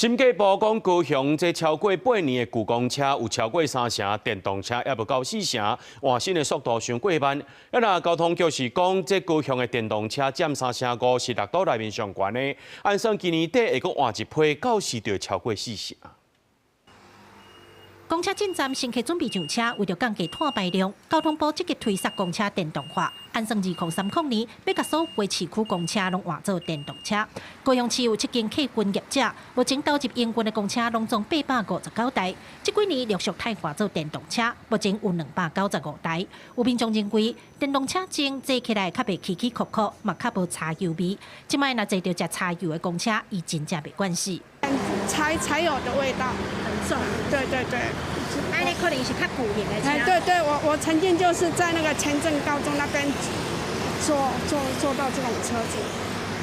審計部講高雄這超過8年的舊公車有超過三成，電動車猶無夠四成，換新的速度傷過慢。啊，若交通局是講，這高雄的電動車佔三成五，是六都內面上懸的。按算今年底會閣換一批，到時就會超過四成。公車進站，乘客準備上車，為著降低碳排量，交通部積極推捒公車電動化。按算2030年，欲共所有市區公車攏換做電動車。高雄市有七間客運業者，目前投入營運的公車攏總859台。這幾年陸續汰換做電動車，目前有295台。有民眾認為，電動車前坐起來較袂起起伏伏，嘛較無柴油味。這擺若坐著食柴油的公車，伊真正袂慣勢。柴油的味道很重。對對對。按呢可能是較舊型的車。哎，對對，我曾經就是在那個前鎮高中那邊坐到這種車子。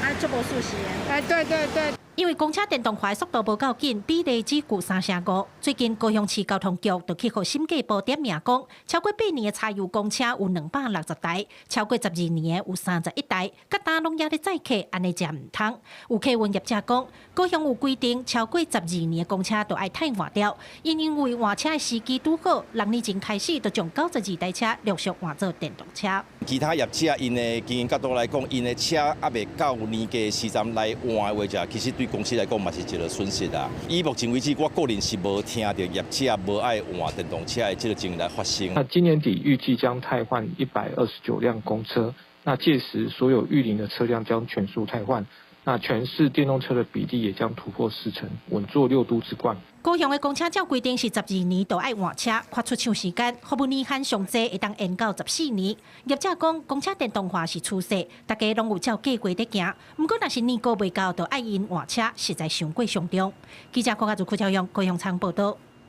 啊，足無舒適的。哎，對對對。因為公車電動化的速度無夠緊，比例只舊三成五。最近高雄市交通局就去予審計部點名講，超過八年的柴油公車有260台，超過12年的有31台，佮今攏猶咧載客，按呢真毋通。有客運業者講，高雄有規定，超過十二年的公車都愛汰換掉。𪜶因為換車的時機拄好，6年前開始就將92台車陸續換做電動車。其他業者𪜶的經營角度來講，𪜶的車猶未到年過時陣來換的話，者其實對公司來講嘛是一個損失啊。以目前為止，我個人是無聽著業者無愛換電動車的這個情形來發生。那今年底預計將汰換129輛公車，那屆時所有育齡的車輛將全數汰換。那全市電動車的比例也將突破四成，穩坐六都之冠。高雄的公車照規定是十二年就愛換車，跨出廠時間，服務年限上濟會當延到14年。業者講，公車電動化是趨勢，大家攏有照計劃咧行。毋過，若是年過未到，就愛𪜶換車，實在傷過傷重。記者郭家祖、柯超勇高雄場報道。